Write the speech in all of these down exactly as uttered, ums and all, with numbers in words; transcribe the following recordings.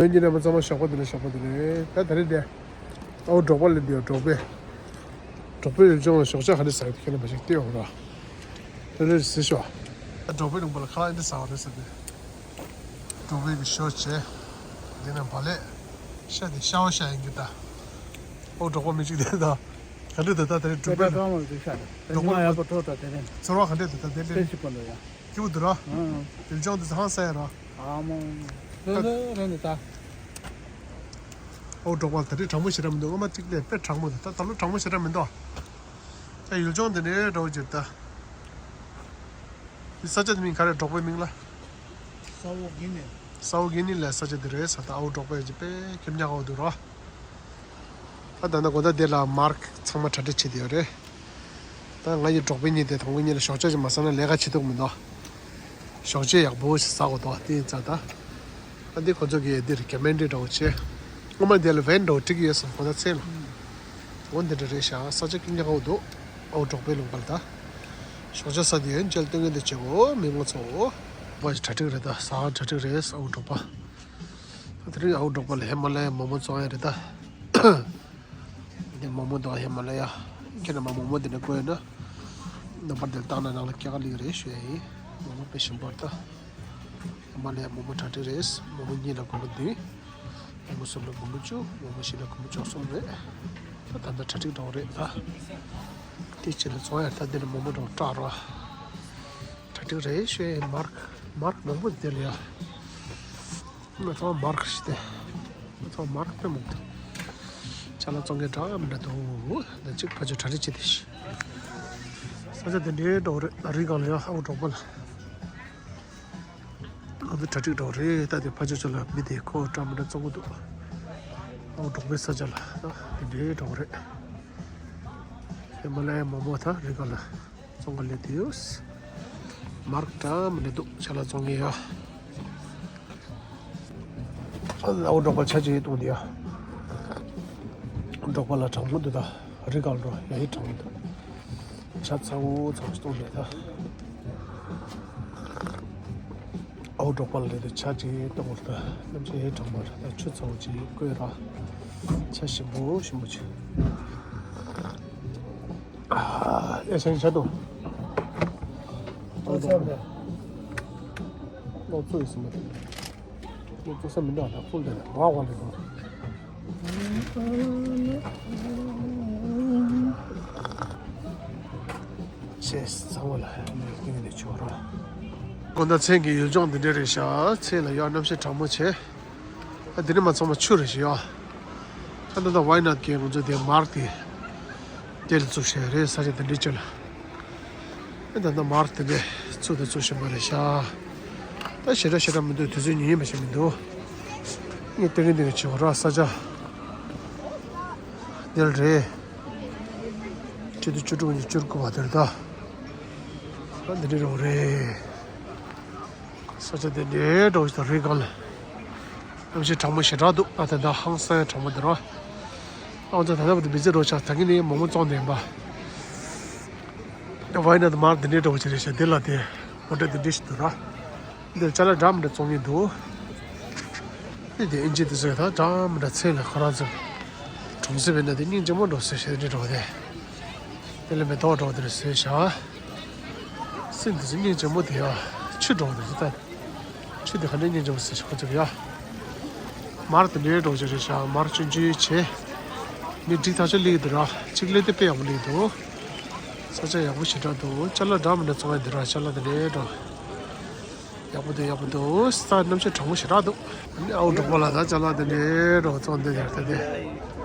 ལོན་གྱི་རྣམ་པ་ཚང་མ་ཞོགས་པ་འདི་ལ་ཞོགས་པ་འདི་རེད། ད་ད་རེས་དེ་ཨའོ་འབྲོག་པ་ལ་འདི་འབྲོག་པའི་འབྲོག་པའི་ཡུལ་ལྗོངས་ལ་ཞོགས་ཇ་ག་འདྲ་ཟ་གི་ཁྱེད་རྣམ་པ་ཞིག་བལྟས་ཡོང་ར། དེ་ལས་ཟི་ཤོག་འབྲོག་པའི་ལུང་པ་ལ་ཁ་ལག་འདི་ཟ་བ་རེད་ཟེར་ཏེ། འབྲོག་པའི་གི་ཞོ་བྱས། འདི་ན་བ་ལས། ཤ་དེ་ཤ་བ་ཤ་ཡིན་གྱི་ད། ཨོ་འབྲོག་པ་མི་གཅིག་དེ་ད། ག་འདྲ་ད་ད་དེ་རེད་འབྲོག་པའི་ལུང་། འབྲོག་པ་ཡག་པོ་ཐོག་ད་དེ་རེད། ཚོར་བ་ག་འདྲ་ད་ད་དེ་རེད། སྐྱིད་པོ་འདུག་ར། ཡུལ་ལྗོངས་འདི་ཚང་ས་ཡ་ར། ཨ་མ། ལོ་ལོ་རེ་ནི་ད། ཨོ་འབྲོག་པ་ད་རེས་གྲང་མོ་ཞེ་དྲག་མི་འདུག་སྔོན་མ་གཅིག་ལས་དཔེ་གྲང་མོ་འདུག་ད་ད་ལོ་གྲང་མོ་ཞེ་དྲག་མི་འདུག་ད་ཡུལ་ལྗོངས་འདི་ནས་འགྲོ་རྒྱུར་ད། འདི་ས་ཆ་འདི་མིང་ག་རེ་འབྲོག་པའི་མིང་ལ། ས་འོག་གི་ནི། ས་འོག་གི་ནི་ལ་ས་ཆ་འདི་རེད་ས་ད་ཨོ་འབྲོག་པའི་ཅི་དཔེ་ཁེམ་ཉག་འོ་འདུག་ར། ད་ད་ན་གོ་ད་དེ་ལ་མར་ཚང་མ་གྲ་སྒྲིག་བྱེད་དེ་ཡོད་རེད། ད་ང་ཡི་འབྲོག་པའི་གཉིས་དེ་དང་པོ་གཉིས་ལ་ཞོགས་ཇ་ཅིག་མ་ཟ་ན་ལས་ཀ་བྱེད་ཐུབ་མི་འདུག་ཞོགས་ཇ་ཡག་པོ་ཞིག་ཟ་དགོས་འདུག་དེ་ཡིན་ཙང་ད། ཨ་འདི་ཁོ་ཚོ་གིས་འདིར་རི་ཀོ་མེན་ཌི་འདྲ་བོ་བྱས། སྔོན་མ་འདི་ལ་ཝེན་འདྲ་བོ་བསྒྲིགས་ཡོད་སོང་གོ་ད་ཚེ་ལ། འོ་འདི་འདྲ་རེད་ཤག་ས་ཆ་ཀིང་ཀྱང་ཨའོ་འདུག་ཨའོ་འབྲོག་པའི་ལུང་པ་ལ་ད། ཞོགས་ཇ་ཟ་དེ་ཡོད་མཇལ་སྟོན་གི་འདི་བྱེད་གོ་མི་མང་ཚོ། བ་གྲ་སྒྲིག་རེད་ད་ཟ་གྲ་སྒྲིག་རེད་ཨའོ་འབྲོག་པ། ད་དེ་རིང་ཨའོ་འབྲོག་པ་ལ་ཧི་མ་ལ་ཡའི་མོག་མོག་བཙོང་ཡ་རེད་ད། འདི་མོག་མོག་དང་ཧི་མ་ལ་ཡ། ཁྱེད་རྣམ་པ་མོག་མོག་འདི་ནས་བསྐོལ་ཡོད་ན། རྣམ་པར་འདིར་བཏང་ན་ནང་ལ་སྐྱེལ་ག་སླེབས་རེད་ཞུ་ཡ་ཡིན། མོག་མོག་དཔེ་ཞིམ་པོ་རེད་ད། ཧི་མ་ལ་ཡ་མོག་མོག་གྲ་སྒྲིག་རེད། མོག་མོག་གཉིས་ལ་སྒོར་མོ་བདུན། མོག་མོག་གསུམ་ལ་སྒོར་མོ་བཅུ། མོག་མོག་བཞི་ལ་སྒོར་མོ་བཅུ་གསུམ་རེད། ད་ད་ལྟ་གྲ་སྒྲིག་འགྲོ་གི་རེད་ད། དེ་ཕྱི་ལ་བཙོང་ཡ་ད་འདི་ནས་མོག་མོག་འགྲོ་སྐྲག་རོགས། གྲ་སྒྲིག་རེད་ཞུ་ཡ་ཡིན། མར་མར་མང་པོ་འདི་ལ་ཡ། ང་ཚོ་མར་ཁ་ཤི་སྟེ། ང་ཚོ་མར་ཁ་དཔེ་མང་འདུག་ཅ་ལག་བཙོང་མཁན་འདྲ་མི་འདྲ་འདུག་ད་ཅིག་ཕ་ཆོས་གྲ་སྒྲིག་བྱེད་དེ་ཤི། ས་ཆ་དེ་འདྲའི་འགྲོ་རེད་ད་རི་སྒང་ལ་ཡ་ཨའོ་འབྲོག་པ་ལ། ང་ཚོ་གྲ་སྒྲིག་འགྲོ་རེད་ད་དེ་ཕ་ཆོས་ཆོས་ལ་མི་དེ་ཁོ་འདྲ་མི་འདྲ་བཙོང་གི་འདུག་ཨའོ་འབྲོག་པའི་ས་ཆ་ལ་ད་དེ་འདྲའི་འགྲོ་རེད། ཧི་མ་ལ་ཡའི་མོག་མོག་ད་རི་སྒང་ལ། བཙོང་ག་སླེབས་དུས། མར་འདྲ་མི་འདྲ་འདུག་ཅ་ལག་བཙོང་མཁན་ཡ། ཨའོ་འབྲོག་པ་ཆ་ཅིག་བཏུང་དེ་ཡ། འབྲོག་པ་ལ་གྲང་མོ་འདུག་ད་རི་སྒང་འགྲོ་ཡ་ཧི་གྲང་མོ་འདུག་ཇ་ཚ་བོ་ཚ་བོ་ཞིག་བཏུང་དེ་ད། ཨའོ་འབྲོག་པ་ལ་སླེབས་དུས་ཇ་ཅིག་བཏུང་བར་ད་སྣུམ་ཇ་ཧི་གྲང་མོ་རེད་ད་ཆུ་ཚ་བོ་ཅིག་བསྐོལ་ར། ཇ་ཞིམ་པོ་ཞིམ་པོ་ཅིག་ཨ་ཡ་ཤང་ཤ་དོ། ཏོག་ཙམ་རེད། ཏོག་ཙམ་ཡིན་སྲིད་མ་རེད། ཏོག་ཙམ་མི་འདུག་ད་ཕུལ་དེ་ལ་བ་བ་ལེ་དོ། ཤེས་ཚང་མ་ལ་ཡང་ནས་སྐྱིད་ནས་ཆོག་ར། དགོང་དག་མཚན་གྱི་ཡུལ་ལྗོངས་འདི་འདྲ་རེད་ཤག་མཚན་ལ་ཡང་གནམ་གཤིས་གྲང་མོ་བྱས། ཨ་འདི་ནི་མ་ཚང་མ་ཆུ་རེད་ཤག་ཡ། ཨ་ད་ད་ཝའི་ནཱད་ཀྱི་ང་ཚོ་དེ་མར་དེ། དེ་ལ་བཙུགས་བྱས་རེད་ས་ཆ་དེ་འདྲའི་ཆུ་ལ། ཨ་ད་ད་མར་དེ་འདྲའི་ཚུགས་དེ་བཙུགས་བཞིན་པ་རེད་ཤག་ད་ཞེ་དྲག་ཞེ་དྲག་མི་འདུག་དུས་ཚོད་ཉིན་ཡིན་པ་ཞིག་མི་འདུག་ངས་སྟོན་གིན་འདི་ནས་བྱེད་དགོས་ར་ས་ཆ། དེ་ལ་རེད། ཆུ་དེ་བཅུ་དྲུག་ནས་བཅུ་དགུ་བ་དེ་རེད་ད། ཨ་འདི་འདྲའི་རོགས་རེད། ས་ཆ་དེ་འདྲའི་འགྲོ་ཞིག་དང་རི་སྒང་ལ། གནམ་གཤིས་གྲང་མོ་ཞེ་དྲག་འདུག་ཨ་ད་ད་ཧང་སང་ཡང་གྲང་མོ་འདུག་ར། ཨ་ད་ད་ད་བར་དུ་མི་ཚེ་འགྲོ་ཆགས་ད་གིན་ནི་མོག་མོག་བཙོང་བསྡད་པ། ཝའི་ནཱད་མར་འདི་འདྲའི་འགྲོ་ཞིག་རེད་ཤག་འདི་ལ་དེ་མོ་ཊ་འདི་འདྲ་ཞིག་འདུག་ར། འདིར་ཅ་ལག་འདྲ་མི་འདྲ་བཙོང་གིན་འདུག་ཨ་དེ་ཨིན་ཇི་དེ་ཚོས་ད་འདྲ་མི་འདྲ་ཚེ་ལ་ཁོ་རང་ཚོ་གྲོང་གསེབ་ཡིན་ན་དེ་སྙིང་རྗེ་མོ་འགྲོ་ཟེར་ཞེ་འདྲ་འགྲོ་དེ། དེ་ལས་མེ་ཏོག་འགྲོ་དེར་ཟེར་བཞག་སྲིན་དེ་ཚོ་སྙིང་རྗེ་མོ་དེ་ཡ། ཆུ་འགྲོ་དེ་ཚོ་ད། ཆུ་དེ་ག་འདྲའི་སྙིང་རྗེ་མོ་ཟེར་ཞིག་ཁོ་ཚོ་ཡ། མར་དེ་འདྲའི་འགྲོ་ཅིག་རེད་ཤག་མར་ཆུང་ཆུང་བྱས། མི་འགྲིག་ཐག་ཆོད་སླེབས་འདུག་ར། གཅིག་སླེབས་དེ་དཔེ་ཡག་པོ་སླེབས་འདུག་ས་ཆ་ཡག་པོ་ཞེ་དྲག་འདུག་ཅ་ལག་འདྲ་མི་འདྲ་བཙོང་ཡ་འདི་ར་ཅ་ལག་དེ་འདྲའི་འགྲོ། ཡག་པོ་འདུག་ཡག་པོ་འདུག་ས་གནམ་གཤིས་གྲང་མོ་ཞེ་དྲག་འདུག་ཨ་ནི་ཨའོ་འབྲོག་པ་ལ་ད་ཅ་ལག་དེ་འདྲའི་རོགས་བཙོང་འདི་ཡར་ད་དེ།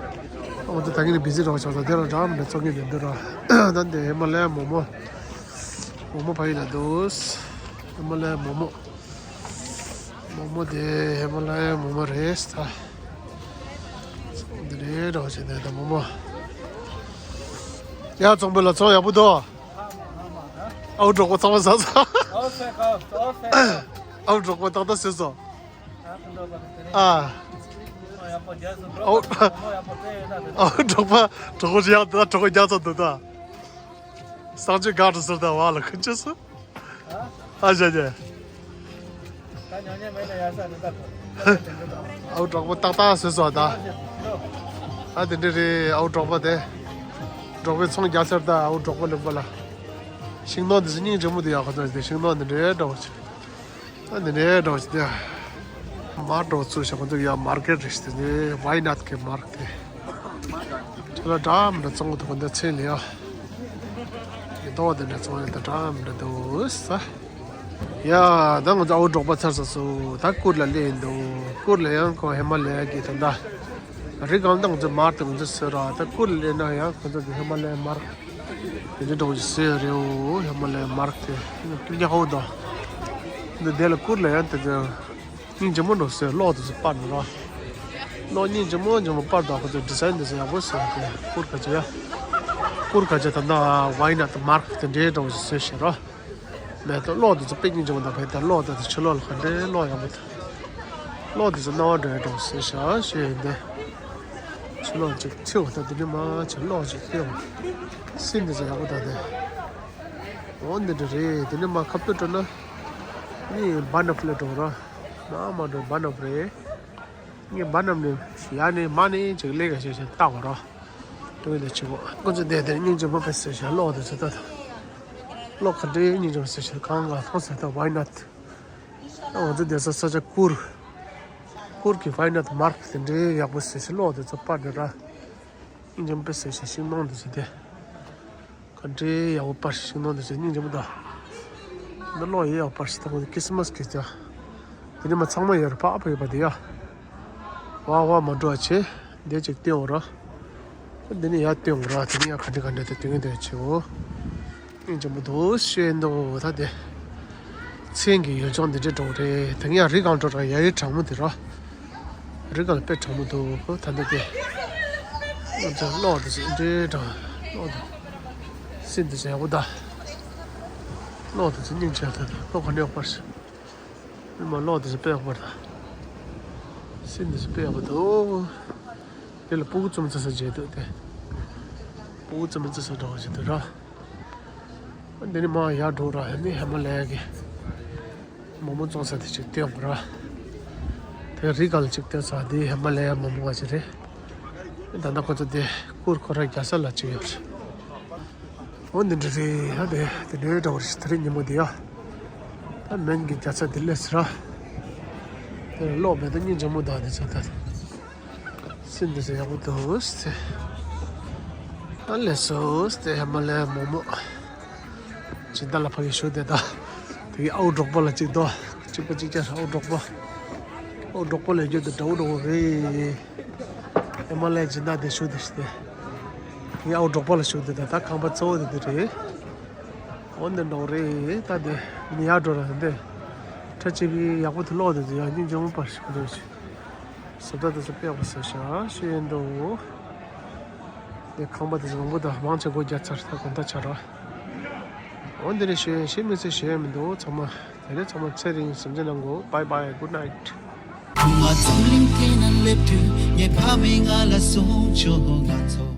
ཨའོ་ད་ད་གིན་ནི་བི་ཛི་རོགས་ཆགས་ས་དེ་ལ་འདྲ་མི་འདྲ་བཙོང་གིན་འདུག་འདུག་ར། ད་འདི་ཧི་མ་ལ་ཡ་མོག་མོག་མོག་མོག་ཕ་ཡུལ་ལ་འདུག་ཧི་མ་ལ་ཡ་མོག་མོག་མོག་མོག་དེ་ཧི་མ་ལ་ཡ་མོག་མོག་རེད་ད། འདི་རེད་རོགས་བྱས་ནས་ད་མོག་མོག་ཡ་བཙོང་པོ་ལ་ཚོང་ཡག་པོ་འདུག་ཨའོ་འབྲོག་པ་ཚང་མ་ཟ་ཚ། ཨའོ་འབྲོག་པ་ཏག་ཏག་ཟོས་སོང་། ཨ། ཨའོ། ཨའོ་འབྲོག་པ་འབྲོག་པ་ཡག་འདུག་ད་གྲོགས་པོ་རྒྱག་ཚར་འདུག་ད། གསང་སྤྱོད་དགའ་འགྲོ་ཟེར་ད་བ་ལ་ཁུན་ཆེ་སོང་། ཨ་ཞ་ཞ། ཨའུ་གྲོགས་པོ་ཏག་ཏག་བཟོས་སོང་ད། ཨ་དེ་འདྲ་རེད། ཨའུ་གྲོགས་པོ་དེ། གྲོགས་པོའི་ཚོང་རྒྱག་ཚར་ད། ཨའུ་གྲོགས་པོ་ལེན་པ་ལ། ཤིང་སྡོང་འདི་ཚོ་སྙིང་རྗེ་མོ་འདུག་ཡ། ཁོ་ཚོ་དེ་ཤིང་སྡོང་འདི་འདྲའི་འདྲ་བོ་ཞིག་ཨ་འདི་འདྲའི་འདྲ་བོ་ཞིག་དེ། མར་འདྲ་བོ་ཚུར་བཞག་ཁོ་ཚོ་ཡ་མར་ཀེཊ་རེད་ཞིག་དེ་ནི་ཝའི་ནཊ་གི་མར་དེ། དེ་ལ་འདྲ་མི་འདྲ་བཙོང་གི་འདུག་ཁོ་འདི་ཚེ་ལ་ཡ། ཡི་དོ་དེ་འདྲ་བཙོང་ཡ་ད་འདྲ་མི་འདྲ་འདུག་ས། ཡ། ད་ང་ཚོ་ཨའུ་གྲོགས་པོ་ཚར་སོང་སོ། ད་གུར་ལ་སླེབས་ཡིན་འདུག་གུར་ལ་ཡང་ཁོ་ཧི་མ་ལ་ཡ་གི་ད་ལྟ་རི་སྒང་ད་ང་ཚོ་མར་དེ་ང་ཚོ་བཟོས་ར། ད་གུར་ལ་སླེབས་ན་ཡང་ཁོ་ཚོ་གི་ཧི་མ་ལ་ཡ་མར་དེ་འདྲ་འདྲ་བོ་ཞིག་བཟོས་རེད། འོ་ཧི་མ་ལ་ཡ་མར་དེ་སྙིང་རྗེ་ཧོ་ད། འདི་དེ་ལ་གུར་ལ་ཡང་དེ་ཚོ་སྙིང་རྗེ་མོ་འདྲ་བོ་བཟོས། གློག་དེ་ཚོ་སྤར་ནས་ར། གློག་སྙིང་རྗེ་མོ་རྗེ་མོ་སྤར་འདུག་ཁོ་ཚོ་ཌི་ཛའིན་དེ་ཚོ་ཡག་པོ་བཟོས་ཏེ། གུར་ག་ཚོད་ཡ། གུར་ག་ཚོད་ད་ལྟ་ཝའི་ནཊ་མར་དེ་འདྲའི་འདྲ་བོ་ཞིག་བཟོས་ཤག་ར། མེད་དོ། གློག་དེ་ཚོ་དཔེ་སྙིང་རྗེ་མོ་འདུག་བས་ད་གློག་དེ་ཚོ་ཕྱི་ལོགས་ལ་ག་འདྲའི་གློག་ཡག་པོ་འདུག་གློག་དེ་ཚོ་སྣང་བ་འགྲོ་ཡ་འདྲ་བོ་བཟོས་ཤག་ཞེས་ཡིན་ཏེ། ཕྱི་ལོགས་ཅིག་ཕྱི་བ་ད་དེ་ནི་མ་ཆེ་གློག་ཅིག་ཕྱི་བ། སིན་དེ་ཚོ་ཡག་པོ་འདུག་དེ། འོ་འདི་འདྲ་རེད། དེ་ནི་མ་ཁ་ཕྱོགས་འགྲོ་ན། ནི་བ་ནབ་ལ་འགྲོ་ར། མ་མ་འགྲོ་བ་ནབ་རེད། ངས་བ་ནམ་ནས་ཡར་ནས་མར་ནས་ཅིག་ལས་ཀ་བྱེད་བྱེད་ལྟ་བ་རོ། དོན་དེ་ཆེ་བོ། ཁོ་ཚོ་བསྡད་དེ་སྙིང་རྗེ་མོ་དཔེ་བཟོས་ཤག་གློག་དེ་ཚོ་ལྟ་དང་། གློག་ག་འདྲའི་སྙིང་རྗེ་མོ་བཟོས་ཤག་གང་ག་མཐོང་ས་ད་ཝའི་ནཊ། ང་ཚོ་བསྡད་ས་ས་ཆ་གུར། གུར་གྱི་ཝའི་ནཊ་མར་དེ་འདྲའི་ཡག་པོ་བཟོས་ཤག་གློག་དེ་ཚོ་སྤར་ནས་ར། སྙིང་རྗེ་མོ་དཔེ་བཟོས་ཤག་ཤིང་སྡོང་དེ་ཚོ་དེ། ག་འདྲའི་ཡག་པོ་པར་ཞིག་གནང་འདུག་ཟེར། སྙིང་རྗེ་མོ་འདུག་འདི་གློག་ཡེ་ཡག་པོ་པར་ཞིག་བཏང་གི་འདུག་ཁི་སི་མ་སི་གི་ཅག་དེ་ནི་མ་ཚང་མ་ཡོད་རེད། ཕག་པ་ཡོད་པ་དེ་ཡ། ཝ་ཝ་མ་འགྲོ་བ་བྱེད། འདི་ཅིག་སྟོན་འོ་ར། འདི་ནི་ཡར་སྟོན་འོ་ར། དེ་ནི་ཡ་ག་འདྲ་ག་འདྲ་དེ་སྟོན་གི་འདུག་བྱེད་འོ། སྙིང་རྗེ་མོ་འདུག་ཤེས་འདུག་ད་དེ། མཚན་གྱི་ཡུལ་ལྗོངས་འདི་འདྲའི་འགྲོ་རེད། དེ་ནི་ཡ་རི་སྒང་འགྲོ་ར། ཡ་ཡི་གྲང་མོ་དེ་ར། རི་སྒང་དཔེ་གྲང་མོ་འདུག་ད་འདི་དེ། ང་ཚོ་གློག་དེ་ཚོ་འདྲེ་དང་གློག་དེ། སིན་དེ་ཚོ་ཡག་པོ་ད། གློག་དེ་ཚོ་སྙིང་རྗེ་ད། གློག་ག་འདྲ་ཡག་པར་ཞིག་མི་མ་གློག་དེ་ཚོ་དཔེ་ཡག་པར་ད། སིན་དེ་ཚོ་དཔེ་ཡག་པོ་འདུག་དེ་ལ་ཕྲུ་གུ་བཙུན་མོ་རྩེ་ས་མཇལ་འདུག་དེ། ཕྲུ་གུ་བཙུན་མོ་རྩེ་ས་འགྲོ་བ་ཞིག་འདུག་ར། འདི་ནི་མ་ཡར་འགྲོ་ར། ནི་ཧི་མ་ལ་ཡ་གི་མོག་མོག་བཙོང་ས་དེ་ཅིག་སྟོན་དགོས་ར། དེ་རི་སྒང་ལ་ཅིག་སྟོན་ས་དེ་ཧི་མ་ལ་ཡ་མོག་མོག་བ་ཅིག་རེད། ད་ལྟ་ཁོ་ཚོ་དེ་གུར་ཁོ་ར་རྒྱག་ས་ལ་ཅིག་ཡོད་རེད། འོ་འདི་འདྲ་རེད་ཡ། དེ་དེ་འདྲའི་འདྲ་བོ་རེད། དེ་རིང་ཉིན་མོ་དེ་ཡ། ད་མོན་གྱི་རྒྱག་ས་དེ་སླེབས་ཟེར་ར། དེ་ལ་གློག་མེད་དུ་སྙིང་རྗེ་མོ་འདུག་དེ་ཚོ་ད། སིན་དེ་ཚོ་ཡག་པོ་འདུག་ཟེར། ཨ་ལས་སོ་ཟེར། ཧི་མ་ལ་ཡ་མོག་མོག་སྦྱིན་བདག་ལ་ཕ་གི་ཞུ་བསྡད་ད། དེ་གི་ཨའུ་གྲོགས་པོ་ལ་གཅིག་དོ། གཅིག་པ་གཅིག་རྐྱང་ཨའུ་གྲོགས་པོ། ཨའུ་གྲོགས་པོ་ལ་རྒྱུ་དེ་འདྲ་བོ་འདྲ་བོ་རེད། ཧི་མ་ལ་ཡ་སྦྱིན་བདག་དེ་ཞུ་བསྡད་ཤི་དེ། དེ་གི་ཨའུ་གྲོགས་པོ་ལ་ཞུ་བསྡད་ད། ད་ཁང་པ་གཙོ་བོ་དེ་དེ་རེད། འོ་འདི་འདྲ་བོ་རེད། ད་དེ་ནི་ཡར་འགྲོ་ར་འདི། ཁྲ་ཆེ་བི་ཡག་པོ་དེ་གློག་དེ་ཚོ་ཡང་སྙིང་རྗེ་མོ་པར་ཞིག་འདུག་ཟེར། བཟོ་ལྟ་དེ་ཚོ་དཔེ་ཡག་པོ་བཟོས་ཤག་ཤེས་ཡོན་འདུག་དེ་ཁང་པ་དེ་ཚོ་མང་པོ་དང་མང་ཆེ་སྒོ་རྒྱག་ཚར། ད་དགོང་དག་ཆགས་ར། འོ་འདི་རེད། ཤེས་ཤེས་མི་ཚེ་ཤེས་མི་འདུག་ཚང་མ། དེ་རེད། ཚང་མ་ཚེ་རིང་སེམས་ཅན་ནང་གོ། Bye bye, good night. ཁུ་མ་འཛམ་གླིང་སྟེང་ན་སླེབས་དུས་ངའི་ཕ་མས་ང་ལ་གསུངས་བྱུང་། ང་ཚོ།